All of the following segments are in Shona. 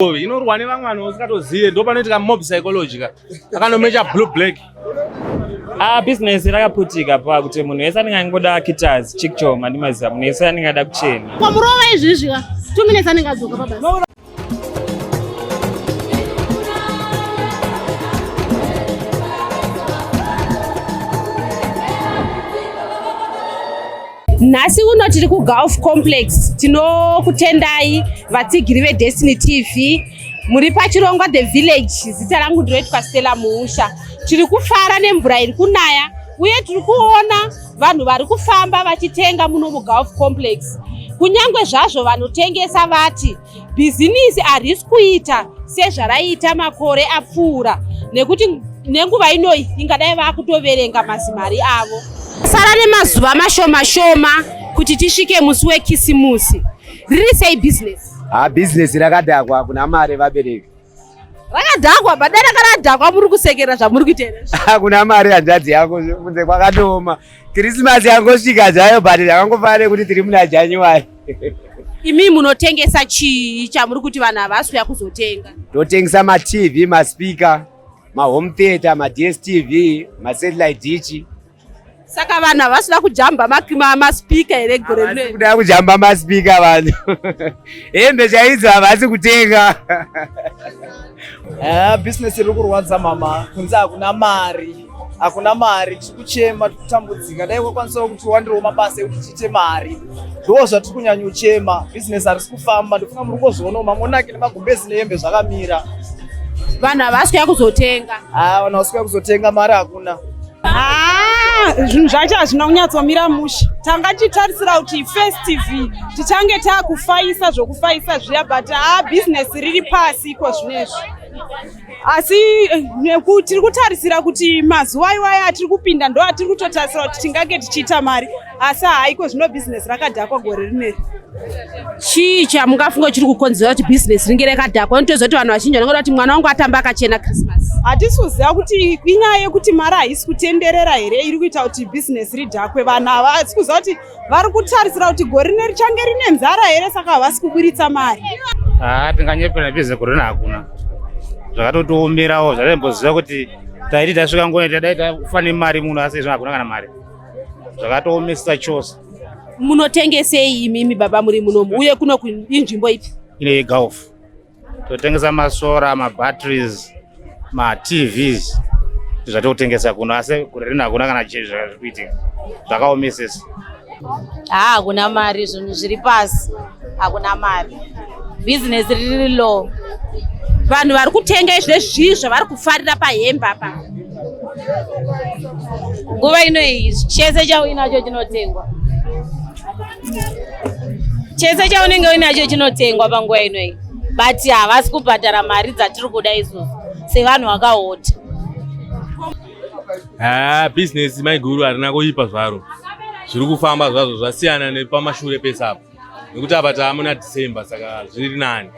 Inorwa nevamwe vanhu usingatozive, ndo panoitika mob psychology ka akanomecha blue black. Ah, business rakaputika pa kuti munhu wese anenge angoda kitas chikchoma ndimaziva munhu wese anenge ada kuchena. Kwamurova izvizvi ka 2 minutes anenge adzoka pabasa. Nhasi uno tiri kuGulf Complex. Tinokutendai vatsigiri veDestiny TV muri pachirongwa The Village. Zita rangu ndinoitwa Stella Muusha. Tiri kufara nemvura iri kunaya uye tiri kuona vanhu vari kufamba vachitenga muno muGulf Complex. Kunyangwe zvazvo vanotengesa vati Bhizinisi harisi kuita sezvaraiita makore apfuura nekuti nenguva inoyi ingadai vakutoverenga mazimari avo. Sara nemazuva mashoma shoma kuti tisvike musi wekisimusi. Riri sei bhizinesi? Ha, bhizinesi rakadhakwa kuna mari vabereki. Rakadhakwa, badai rakaradhakwa muri kusekera zvamuri kuita here? Kuna mari hanzvadzi yako kunze kwakatooma. Christmas yangosvika zvayo but zvakangofanana nekuti tiri muna January. Imi munotengesa chii chamuri kuti vanhu havasi kuya kuzotenga? Totengesa maTV, maspeaker, mahome theater, maDSTV, masatellite dish. Saka vanhu havasi kuda kujamba maspeaker here gore rino? Kuda kujamba maspeaker vanhu. Hembe chaidzo havasi kutenga. Eh, business iri kurwadza mama, kunze hakuna mari. Hakuna mari, tiri kuchema, tiri kutambudzika. Dai kwakwanisawo kuti tiwandirewo mabasa ekuti tiite mari. Ndo zvatiri kunyanyochema. Business harisi kufamba, ndofunga muri kungozvionawo mamonaki nemagumbezi nehembe zvakamira. Vanhu havasi kuya kuzotenga. Ah, vanhu havasi kuya kuzotenga, mari hakuna. Ah, zvinhu zvacho hazvina kunyatsomira mushe. Tanga tichitarisira kuti festive tichange takufaisa zvokufaisa zviya but ah, business riri pasi iko zvinezvi. Asi eh, tiri kutarisira kuti mazuva iwaya atiri kupinda ndo atiri kutotarisira kuti tingange tichiita mari asi haiko zvino bhizinesi rakadhakwa gore rineri. Chii chamungafunga chiri kukonzera kuti bhizinesi ringe rakadhakwa? Unotoziva kuti vanhu vazhinji vanongoda kuti mwana wangu atambe akachena Christmas. Hatisi kuziva kuti inyaya yekuti mari haisi kutenderera here iri kuita kuti bhizinesi ridhakwe. Vanhu havasi kuziva kuti vari kutarisira kuti gore rine richange rine nzara here, saka havasi kuburitsa mari. Haa, tinganyepera bhizinesi gore rino hakuna. Zvakatotiomerawo zvataimboziva kuti taiti tasvika ngoni tadai tafa nemari muno, asi izvo hakuna kana mari. Zvakatoomesa chose. Munotengesei imimi baba muri munomu uye kuno inzvimbo ipi? Ine yeGulf. Totengesa masora, mabatteries, maTVs zvatotengesa kuno, asi gore rino hakuna kana zviri kuitika. Zvakaomesesa. Haa, hakuna mari, zvinhu zviri pasi, hakuna mari, bhizinesi riri low. Vanhu vari kutenga izvi zvii zvavari kufarira pahembe apa? Nguva ino iyi chese chauinacho chinotengwa, chese chaunenge uinacho chinotengwa panguva ino iyi, but havasi kubhadhara mari dzatiri kuda isusu sevanhu vakahodha. Haa, bhizinesi maiguru harina kuipa zvaro, zviri kufamba zvazvo, zvasiyana nepamashure pese apa nekuti apa taamuna December, saka zviri nani.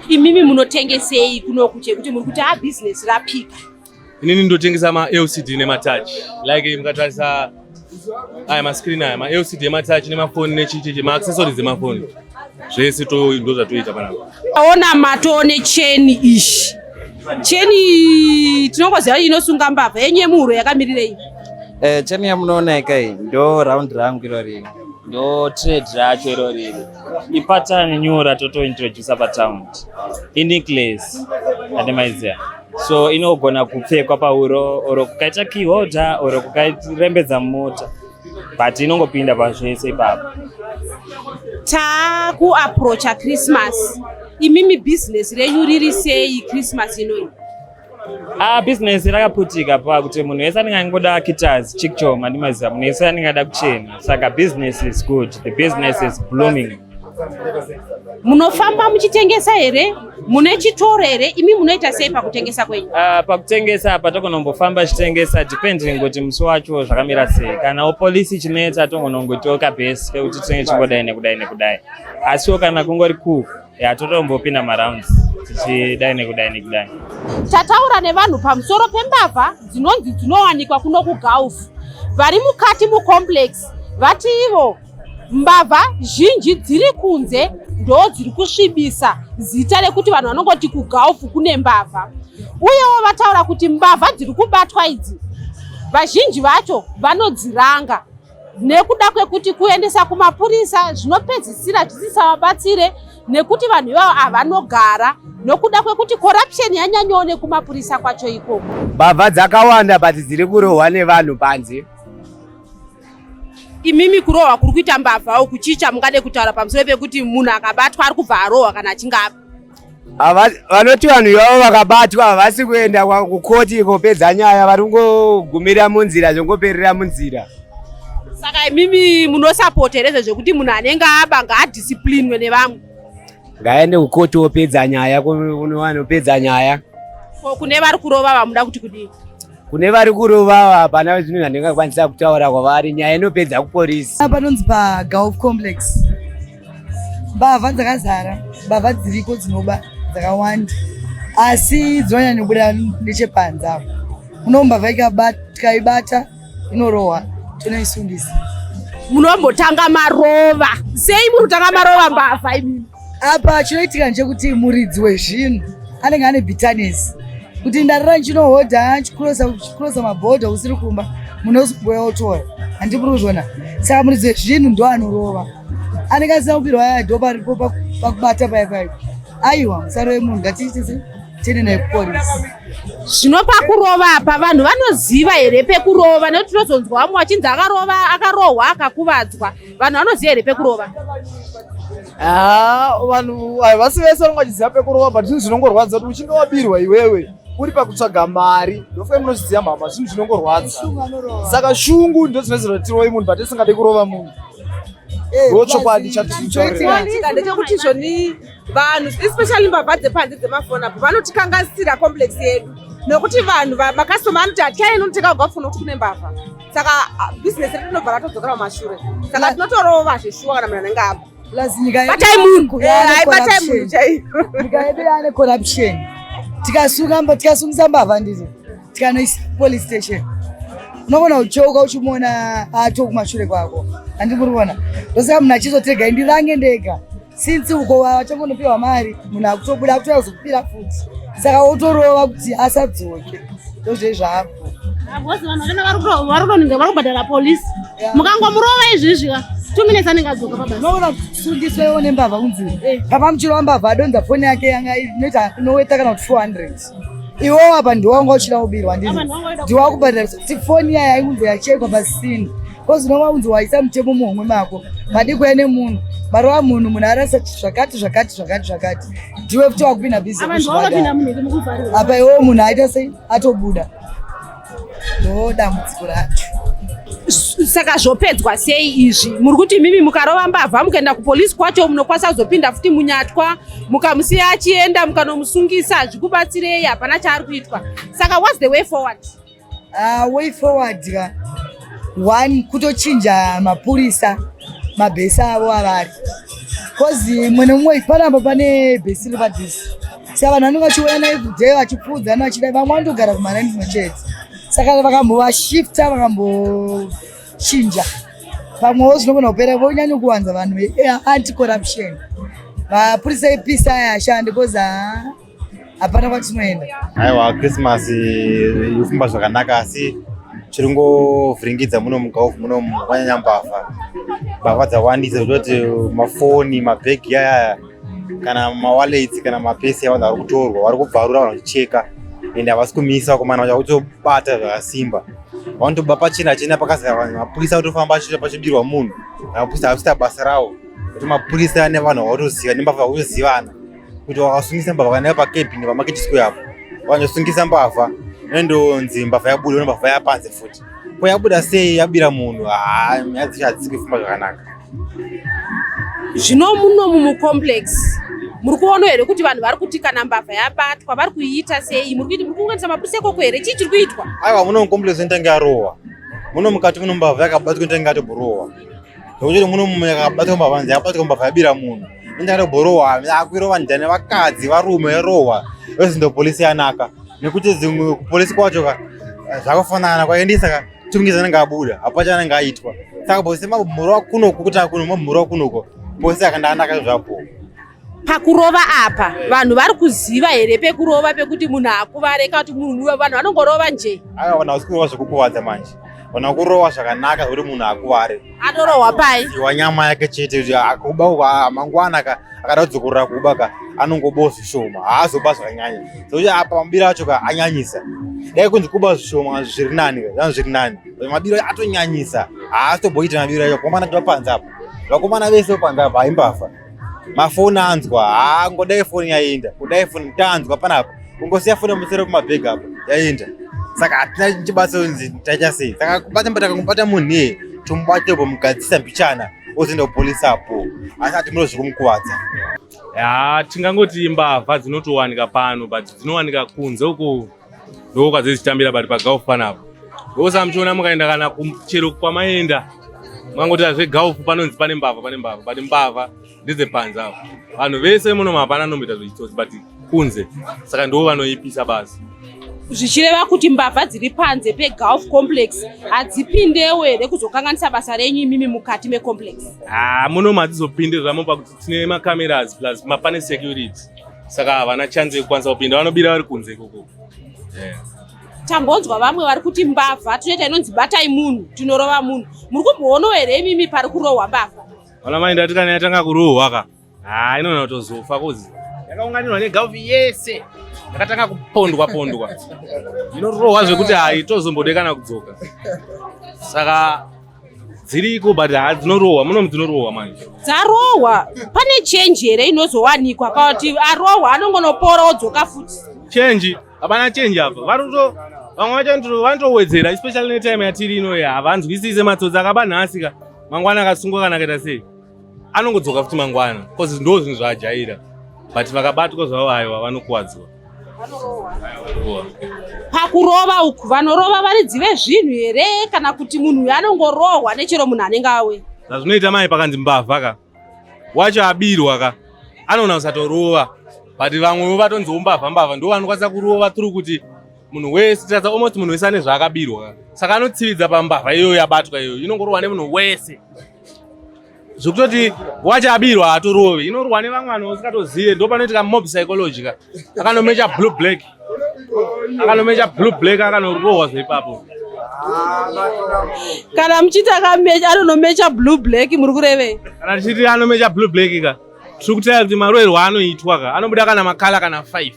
Imimi munotengesei kunoku chekuti muri kuti ha bhizinesi rapika? Inini ndotengesa ma-LCD nematouch, like mukatarisa aya mascreen aya, ma-LCD ematouch nemafoni nechichichi maaccessories emafoni zvese ndo zvatoita panapa. Aona matone cheni ishi cheni tinongoziva inosunga mbavha yenyu yemuhuro yakamirirei? Eh, cheni yamunoona ika iyi ndo round rangu irori, ndo trade racho irori, ipatani new ratotointroducer pataundi, inecklace andimaiziva, so inogona kupfekwa pahuro or kukaita keyholder or kukairembedza mumota, but inongopinda pazvese ipapo. Taakuapproacha Christmas, imimi bhizinesi renyu riri sei Christmas inoyi? Ah, business rakaputika pa kuti munhu wese anenge angoda kitas chikchoma ndimaziva munhu wese anenge ada kuchena, saka business is good, the business is blooming. Munofamba muchitengesa here? Mune chitoro here? Imi munoita sei pakutengesa kwenyu? Ah, pakutengesa apa tokonombofamba chitengesa depending kuti musi wacho zvakamira sei. Kana polisi chinetsa tongonongotoka base pekuti tinenge chingodai nekudai nekudai, asiwo kana kungori cool ya totombopinda marounds tichidai nekudai nekudai. Tataura nevanhu pamusoro pembavha dzinonzi dzinowanikwa kuno kuGulf. Vari mukati mucomplex vati ivo mbavha zhinji dziri kunze ndo dziri kusvibisa. zita rekuti vanhu vanongoti kuGulf kune mbavha. Uyewo vataura kuti mbavha dziri kubatwa idzi vazhinji vacho vanodziranga nekuda kwekuti kuendesa kumapurisa zvinopedzisira zvisisavabatsire nekuti vanhu ivavo havanogara nokuda kwekuti corruption yanyanyawo nekumapurisa kwacho ikoko. Mbavha dzakawanda, but dziri kurohwa nevanhu panze. Imimi, kurohwa kuri kuita mbavha uku, chii chamungade kutaura pamusoro pekuti munhu akabatwa ari kubva arohwa kana achinge aba? Vanoti vanhu ivavo vakabatwa havasi kuenda kukoti kopedza nyaya, vari kungogumira munzira, zvongoperera munzira. Saka imimi munosapota here zvezvekuti munhu anenge aba ngaadisciplinwe nevamwe? Ngaende kukoti wopedza nyaya, kunowanopedza nyaya. Ko kune vari kurova, vamuda kuti kudii? Kune vari kurova, hapana zvinhu zvandingakwanisa kutaura kwavari. Nyaya inopedza kupolisi. Panonzi paGulf Complex, mbavha dzakazara. Mbavha dziriko dzinoba dzakawanda, asi dzinonyanyobuda nechepanze apo. Uno mbavha tikaibata inorohwa, tonoisungisa. Munombotanga marova sei? Muri kutanga marova mbavha imimi? Apa chinoitika ndechekuti muridzi wezvinhu anenge ane bitterness kuti ndarira nchinohodha, nchikurosa mabhodha, usiri kumba munozomboya otora, handipuri kuzviona. Saka muridzi wezvinhu ndo anorova, anenge asina kubirwa aya, ndo paripo pakubata paya paya. Aiwa, musarove munhu, ngatiite se tiende naye kupolisi. Zvino pakurova apa, vanhu vanoziva here pekurova? Nekuti tinozonzwa vamwe vachinzi akarova, akarohwa, akakuvadzwa. Vanhu vanoziva here pekurova? Ha, vanhu havasi vese vanenge vachiziva pekurova, but zvinhu zvinongorwadza kuti uchinge wabirwa iwewe uri pakutsvaga mari, ndofunga munozviziva mhama, zvinhu zvinongorwadza. Saka shungu ndo dzinozoita kuti tirove munhu, but tisingade kurova munhu. Ndo chokwadi chatinotaurira. Ndechekuti zvoni vanhu, especially mbavha dzepanze dzemafoni apo, vanotikanganisira complex yedu, nekuti vanhu makastoma anoti hatyai inotenga kuGulf nokuti kune mbavha. Saka bhizinesi redu rinobva ratodzokera mumashure. Saka tinotorova zveshuwa kana munhu anenge aba. Plus nyika yedu Batai munhu. yaane Batai munhu corruption. chaiyo. Nyika yedu yaane corruption. Tikasungisa mbavha, ndizvo tikanoisa police station, unogona kucheuka uchimuona ato kumashure kwako, handiri kuona. Ndosaka munhu achizotega ndirange ndega, since uko vachangonopiwa mari, munhu akutobuda akutoya kuzokupira futi, saka wotorova kuti asadzoke. Ndozve zvapo. Because vanhu vakaenda vari kutonhinga, vari kubhadhara polisi. Mukangomurova izvizvi ka, 2 minutes anenge adzoka pabasa. Unoona kusungiswa iwo nembavha kunzi papa muchiro wambavha adonza foni yake yanga inoita inoweta kana kuti 400. Iwowo apa ndiwanga uchida kubirwa, ndizvo ndiwakubhadhara kuti foni yaya ingunzi yachekwa pasini, cause unova unzi waisa mutemo muhomwe mako, madiko ene munhu marova munhu, munhu arasa zvakati zvakati zvakati zvakati, ndiwe futi wakupinda busy. Vanhu vakapinda munhu mukuvharirwa. Apa iwowo munhu aita sei? Atobuda. Ndo dambudziko racho. Saka zvopedzwa sei izvi? Muri kuti mimi mukarova mbavha, mukaenda kupolisi kwacho munokwanisa kuzopinda futi munyatwa, mukamusiya achienda, mukanomusungisa, hazvikubatsirei, hapana chaari kuitwa. Saka what's the way forward? Way forward ka, one, kutochinja mapurisa mabhesi avo avari, cause mumwe nemumwe panapa pane bhesi riri padhuze. Saka vanhu vanenge vachiuya everyday vachipfuudzana, vachida, vamwe vanotogara kumaraini kumwe chete. Saka vakambovashifta, vakambochinja, pamwewo zvinogona kupera. Vonyanya kuwanza vanhu veanti corruption, mapurisa episa aya ashande, cause haa, hapana kwatinoenda. Aiwa, Christmas irikufamba zvakanaka, asi chiri ngovhiringidza muno muGulf muno kwanyanya mbavha. Mbavha dzawandisa zvekutoti mafoni, mabhegi ayaya, kana mawallets, kana mapesi avanhu vari kutorwa, vari kubvarura vanhu vachicheka, ende havasi kumisa vakomana vacho, kutobata zvakasimba. Vanotoba pachena chena pakazara vanhu, mapurisa kutofamba pachibirwa munhu, mapurisa havasi kuita basa ravo, kuti mapurisa nevanhu vautoziva nembavha vakutozivana kuti wakasungisa mbavha kana pakebhini paMarket Square apo, wakanyosungisa mbavha, inondonzi mbavha yabuda, une mbavha yapanze futi. Ko yabuda sei yabira munhu? Haa, nyaya dzacho hadzisi kufamba zvakanaka. Zvino munomu mucomplex muri kuona here kuti vanhu vari kuti kana mbavha yabatwa vari kuiita sei? Muri kuiti muri kuunganisa mapurisa ikoko here? Chii chiri kuitwa? Aiwa, muno mucomplex inotange yarohwa. Muno mukati muno mbavha yakabatwa inotange yatobhorohwa, nekuti muno yakabatwa mbavha, nzi yakabatwa mbavha yabira munhu, inenge yatobhorohwa, akuirova njani, vakadzi, varume, yarohwa yozindo polisi yanaka, nekuti dzimwe kupolisi kwacho ka zvakafanana, kwaendesa ka tungisa anenge abuda, hapana anenge aitwa. Saka polisi mabhorowa kunoku, kuti kuno mabhorowa kunoku, polisi akandanaka zvapo. Pakurova apa vanhu vari kuziva here pekurova pekuti munhu akuvare kana kuti munhu vanhu vanongorova nje? Aiwa, vanhu havasi kurova zvekukuvadza manje, vanhu vakurova zvakanaka zvekuti munhu akuvare. Anorohwa pai? Iwa nyama yake chete, kuti akuba uku, ah, mangwana ka akada kudzokorora kuba ka anongobawo zvishoma, haazoba zvakanyanya. Sekuti apa mabiro acho ka anyanyisa. Dai kunzi kuba zvishoma zviri nani ka, zvanga zviri nani. Mabiro acho atonyanyisa, haasitoboita mabiro acho. Vakomana topanze apa, vakomana vese panze apa haimbavha. Mafoni anzwa, haa ngodai foni yaenda, kudai foni tanzwa panapa, kungosiya foni musoro pamabhegi apa yaenda. Saka hatina chibatso nzi taita sei. Saka kubata mbata kangobata munhu iye tomubatepo mugadzisa mbichana ozoenda kupolisi apo, asi hatimuro zvekumukuvadza. Ya, tingangoti mbavha dzinotowanika pano but dzinowanika kunze uko ndoko kwadzichitambira, but paGulf panapa ndosa muchiona mukaenda kana chero kwamaenda mangoti zveGulf panonzi pane mbavha, pane mbavha, but mbavha ndedzepanze apo. Vanhu vese muno hapana anomboita zvechitsotsi, but kunze saka ndo vanoipisa basi. Zvichireva kuti mbavha dziri panze peGulf Complex hadzipindewo here kuzokanganisa basa renyu imimi mukati mecomplex? Ah, muno hadzizopinde zvamo pakuti tine macameras plus pane security, saka havana chance yekukwanisa kupinda, vanobira vari kunze ikoko, yeah. Tambonzwa vamwe vari kuti mbavha tinoita inonzi batai munhu, tinorova munhu. Muri kumboonawo here imimi pari kurohwa mbavha? Vana mai, ndati kana yatanga kurohwa ka, ha, inona kutozofa kozi yakaunganirwa neGulf yese, yakatanga kupondwa pondwa, inorohwa zvekuti haitozombode kana kudzoka. Saka dziriko but ha, dzinorohwa muno, dzinorohwa manje. Dzarohwa, pane change here inozowanikwa pakuti arohwa anongonopora odzoka futi? Change hapana, change apa varikuto vamwe vacho vanotowedzera, especially netime yatiri ino. Havanzwisise matsotsi akaba nhasi ka, mangwana akasungwa kana akaita sei, anongodzoka futi mangwana cause ndo zvinhu zvaajaira. But vakabatwa zvavo, aiwa, vanokuwadzwa. Pakurova uku vanorova varidzi vezvinhu here kana kuti munhu uyu anongorohwa nechero munhu anenge awe? Zvazvinoita mai, pakanzi mbavha ka, wacho abirwa ka anoona kusatorova, but vamwewo vatonziwo mbavha mbavha ndo vanokwanisa kurova through kuti munhu wese tiratidza almost munhu wese ane zvaakabirwa ka, saka anotsividza pambavha iyoyo yabatwa iyoyo, inongorohwa nemunhu wese, zvekutoti wacho abirwa haatorovi, inorohwa nevamwe vanhu usingatozive. Ndo panoitika mob psychology ka, akanomecha blue black, akanomecha blue black, akanorohwa zveipapo. Kana muchiti anonomecha blue black, muri kurevei? Kana tichiti anomecha blue black ka, tiri kutaura kuti maroverwo anoitwa ka, anobuda kana macolour kana 5,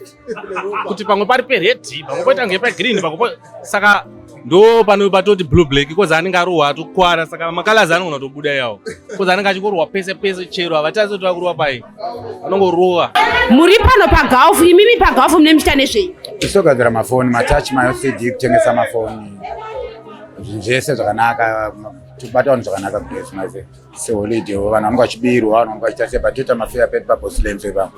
kuti pamwe pari pered, pamwe poita kunge pegreen, pamwe saka ndo pano patoti blue black because anenge arohwa atokwara, saka macolours anogona kutobuda yawo because anenge achingorohwa pese pese, chero havatarisi kuti vakurova pai, vanongorova. Muri pano paGulf, imimi paGulf mune muchita nezvei? Tisogadzira mafoni, matouch, maLCD, kutengesa mafoni, zvinhu zvese zvakanaka, tobata vanhu zvakanaka. Kudai maze seholiday, vanhu vanenge vachibirwa, vanhu vanenge vachiita sei, but toita mafair pedu paBoslamso ipapo.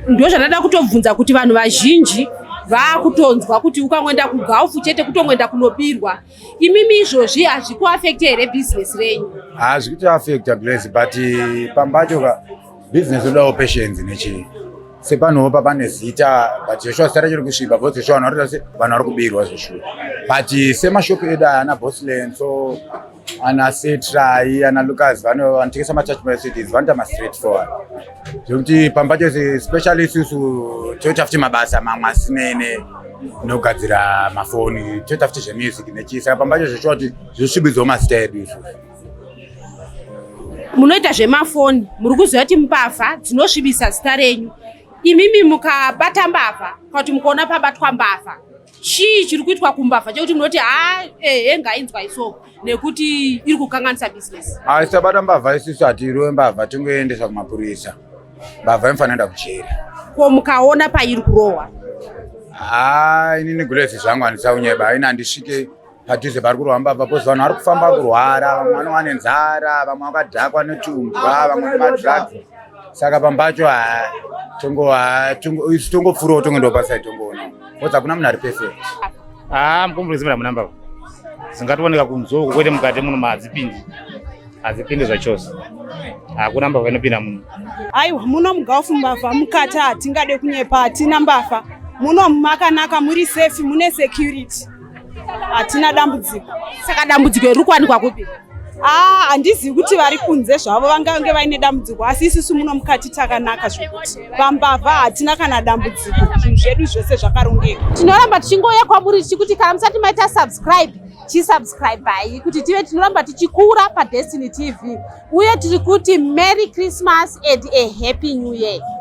Ndo zvandada kutobvunza kuti vanhu vazhinji vaakutonzwa kuti ukangoenda kuGulf chete kutongoenda kunobirwa. Imimi izvozvi hazvikuafekte here bhizinesi renyu? Hazvi kutoafecta, Grace, but pambacho ka business odawo patience nechii, sepanhopa pane zita, but Joshua zita racho rikusviba because Joshua vanhu varikuita se vanhu vari kubirwa zveshuwa, but semashopu edu aya ana Boslenso, ana Setrai, ana Lucas, vanotengesa matouch, maLCDs, vanoita mastraight forward zvekuti pambacho, especially isusu toita futi mabasa mamwe asinei nogadzira mafoni, toita futi zvemusic nechii, saka pambacho zveshuwa kuti zvosvibidzawo mazita edu isusu. Munoita zvemafoni, muri kuziva kuti mbavha dzinosvibisa zita renyu. Imimi mukabata mbavha kana kuti mukaona pabatwa mbavha, chii chiri kuitwa kumbavha chekuti munoti ha, ehe, ngainzwa iso nekuti iri kukanganisa bhizinesi? Asi tabata mbavha isusu hatirove mbavha, tingoendesa kumapurisa. Mbavha inofanira kuenda kujeri. Ko mukaona pairi kurohwa? Ha, inini Grace zvangu handisaunyeba, ini handisvike padhuze pari kurohwa mbavha because vanhu vari kufamba kurwara, vamwe vanenge vane nzara, vamwe vakadhakwa netumbwa, vamwe nemadrugs, saka pambacho ha, isu tongopfuurawo, tongoendawo paside tongoona because hakuna munhu ari perfect. Haa, mucomplex muna muna mbavha dzingatooneka kunze uko, kwete mukati muno. Hadzipindi, hadzipindi zvachose, hakuna mbavha inopinda muno. Aiwa, muno muGulf mbavha mukati hatingade kunyepa, hatina mbavha muno, makanaka, muri safe, mune security, hatina dambudziko. Saka dambudziko riri kuwanikwa kupi? Aa, handizivi kuti vari kunze zvavo vangange vaine dambudziko, asi isusu muno mukati takanaka zvekuti pambavha hatina kana dambudziko, zvinhu zvedu zvose zvakarongeka. Tinoramba tichingouya kwamuri tichikuti kana musati maita subscribe, chisubscribai kuti tive tinoramba tichikura paDestiny TV. Uye tiri kuti Merry Christmas and a Happy New Year.